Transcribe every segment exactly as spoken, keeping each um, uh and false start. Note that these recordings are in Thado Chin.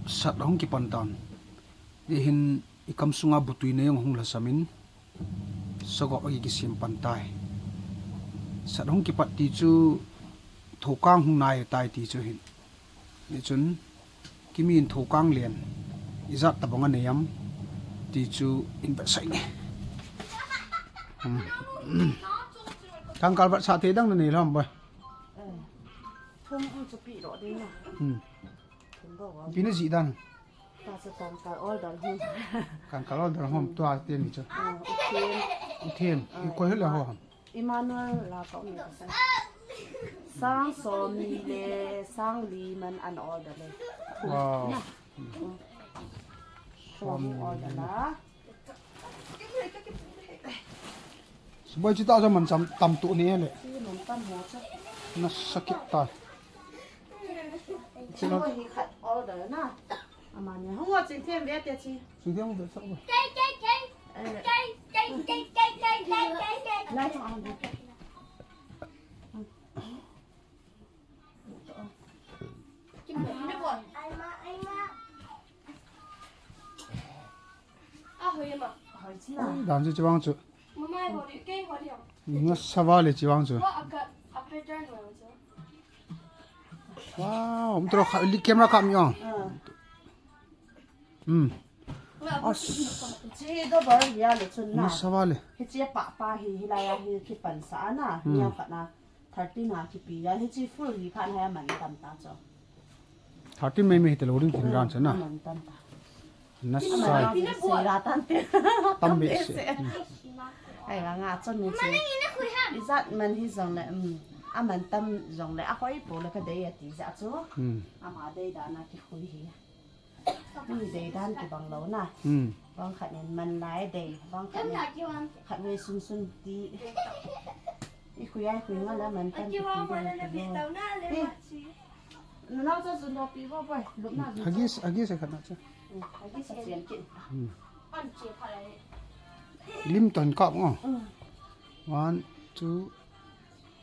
Sat ahung kipan tan. Hiche hin i kam sunga butui nei ahung lhasam in, sagop a kisem pan tai. Sat ahung kipat ti chu thokang hung nai tai ti chu hin. Hichun, kimi in thokang len, ijat tabang anei am, ti chu in vetsah inge. Hmm. Kangkal vetsah thei dang nanei lou ham boi? Eh. Thum um chu pi lo ding na. Hmm. Thum lo. Ipi na jih dan? Tua chu kangkal order hom. Kangkal order hom, tua te ni chu. Ah, U Them. U Them. Ah, i koi hile ho ham? Emmanuel la ka um ka sa. Sang som ni le sang li man an order le. Wow. Na. Som ni order la. Suboi chi ta jo man cham tam tu ni le. Chi man tam mo cha. Na sakit ta. Chi mo hi khat order na. Amani, hung o Chingthem ve te chi. Chingthem ve sa. Lai chong ang. Dan chu chi vang chu. Nga sa vale chi vang chu. Wow, um tro kha, li camera kha mi ong. Ah. Hmm. As. Chi double ya le chun na. Nga sa vale. Hiche pa pa hi, hilai a hi kipan sa na. Hmm. Nia khat na. Thirteen a kipi a, hiche full hi khan hi aman tam ta chu. Thirteen mai mai hi te lo ring thin ran chu na. Aman tam ta. Na sai. Aman tam se. Tam be se. Ai, nga chun ni chu. Ijat man hi jong le, um, aman tam jong le, ahoi po le ka dei ati jeh chu. Hmm. Ama dei dan a kikhui hi. Mi dei dan kibang lou na. Hmm. Bang khat in man lai dei, bang khat in khat vei sun sun ti. I khui ai khui nga la man tan ti ti dei ti lo. Eh. Nunau cha zun do pi vo boi, lup na zun. Huggies, Huggies khat na cha. Hmm, Huggies a chen kit. Hmm. Lim ton kap ngo. Hmm. One, two.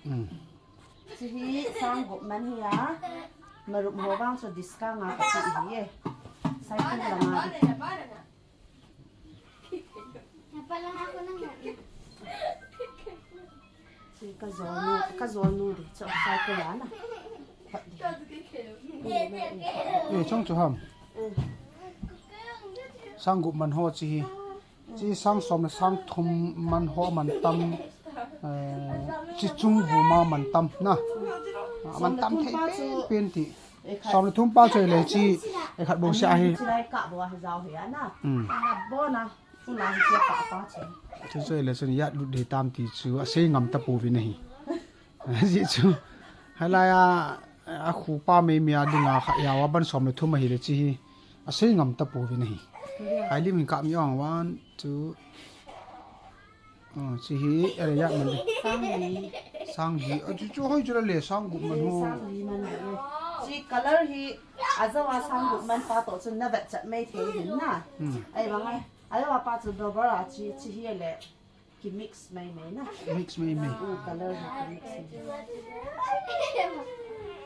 Hmm. Chi hi sang gup man hi a, marup ho vang chu discount a ka chi hi e. Cycle langa di. Chi ka zonu, ka zonu di, chu cycle a na. Pat di. Eh, chong chu ham. Mm. Sang gup man ho chi hi. Chi sang som le sang thum man ho man tam, eh, chi chung vu ma man tam na. Ah, man tam thei pen pen ti. Som le thum pa chu le chi, eh, khat bou sia hi. Chi lai ka bou a hi jao hi a na. Hmm. Ka bou na. Chu na hi chi pa pa chu. Chu chu le chun ijat lut dei tam ti chu asei ngam ta pouvin ahi. Ajeh chu. Hilai a, a khu pa mai mai a dinga kha ya wa ban som le thum ahi le chi hi. Asei ngam ta pouvin ahi. Ai lim hin kap mi ong, one, two. Oh, chi hi, eh, ya man le. Sang li. Sang li. A chu chu hoi chu le sang gup man ho. Sang li man le. Chi color hi, ajo a sang gup man pa to chun na vet chat mai thei hin na. Hmm. Ai bang ai. Ajo a pa chu double a chi, chi hi le. Ki mix mai mai na. Mix mai mai. Mm, color hi ki mix mai.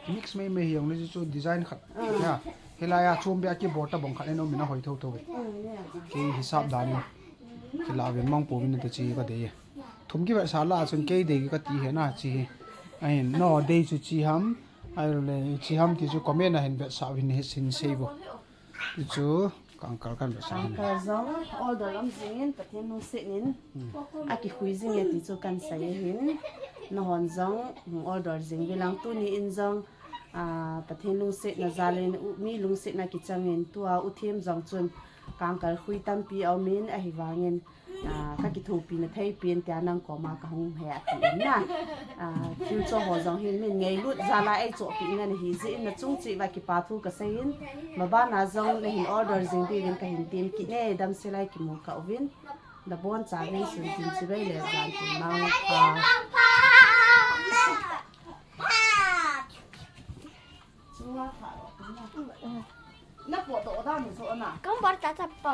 Ki mix mai mai hi jong le chu design khat. Ah. Ya. Hilai a chom be a kibol ta bang khat le nom in ahoi tho tho ve. Mm, ya. Kei hisap dan in. Kila vin mang pouvin te chi ka dei. Thum kivetsah la chun kei dei ka ti hi na chi hi. Ahin, no dei chu chi ham. Ai le chi ham ti chu comment a hin vetsah vin hi sin sei vo. Ti chu, kangkal kan vetsah hin. Kangkal jong, order um jing in, Pathen lungset in. Hmm. Akikhui jing e ti chu kan sei hin. Nahon jong, hmm, order jing ve lang tuni in jong, ah, Pathen lungsetna jal in, u, mi lungsetna kichang in, tua U Them jong chun, kangkal khui tampi aum in, ahivang in, Ah, ka kithopi na thei pen tia nang koma ka hung he ati in na. Ah, thil cho ho jong hin min ngailut jal a ei chohpi ngan ahi jeh in na chung cheh uva kipa thu ka sei in. Maban a jong na hin order jing diuvin ka hin tem kit e, damsel a kimu kah uvin. Na boncha vin sun tin chibai le jan tin mangpha. Chunga pha lo na. Na po to da mu so na. Kong bar ta ta pa.